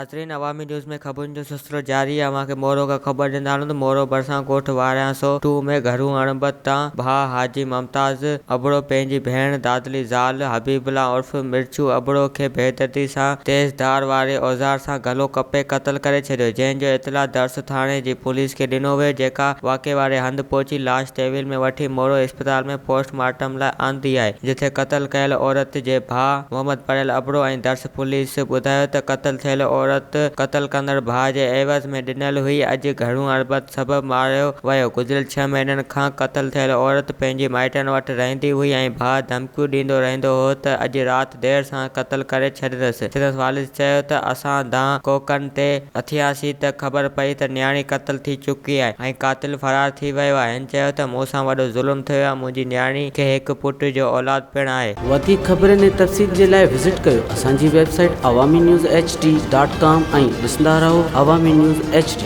ناظرين عوامي نيوز ۾ خبرن جو سلسلو جاري آهي اوهان کي مورو کان خبر ڏيندا هلون ته مورو ڀرسان ڳوٺ وارياسو ٽو ۾ گهرو اڻبڻت تان ڀاء حاجي ممتاز ابڙو پنهنجي ڀيڻ دادلي زال حبيب الله عرف مرچو ابڙو کي بيدردي سان تيز ڌار واري اوزار سان گلو ڪپي قتل ڪري ڇڏيو جنهن جو اطلاع درس ٿاڻي جي پوليس کي ڏنو ويو جيڪا واقعي واري هنڌ پهچي لاش تحويل ۾ وٺي مورو اسپتال ۾ پوسٽ مارٽم لاء آندي آهي جتي قتل ڪيل عورت جي ڀاء محمد پريل ابڙو ۽ درس پوليس ٻڌايو ته قتل ٿيل عورت قتل ڪندڙ ڀاء جي عيوض ۾ ڏنل هئي، اڄ گهرو اڻبڻت سبب ماريو ويو، گذريل ڇهه مهينن کان قتل ٿيل عورت پنهنجي مائٽن وٽ رهندي هئي ۽ ڀاء ڌمڪيون ڏيندو رهندو هو ته اڄ رات دير سان قتل ڪري ڇڏيندس، سندس والد چيو ته اسان دانهن ڪوڪن تي اٿياسين ته خبر پئي ته نياڻي قتل ٿي چڪي آهي ۽ قاتل فرار ٿي ويو آهي، هن چيو ته مون سان وڏو ظلم ٿيو آهي، منهنجي نياڻي کي هڪ پٽ جو اولاد پڻ آهي. وڌيڪ خبرن ۽ تفصيل جي لاء وزٽ ڪيو اسان جي website Awami news H D dot com ۽ ڏسندا رهو عوامي نيوز ايڇ ڊي.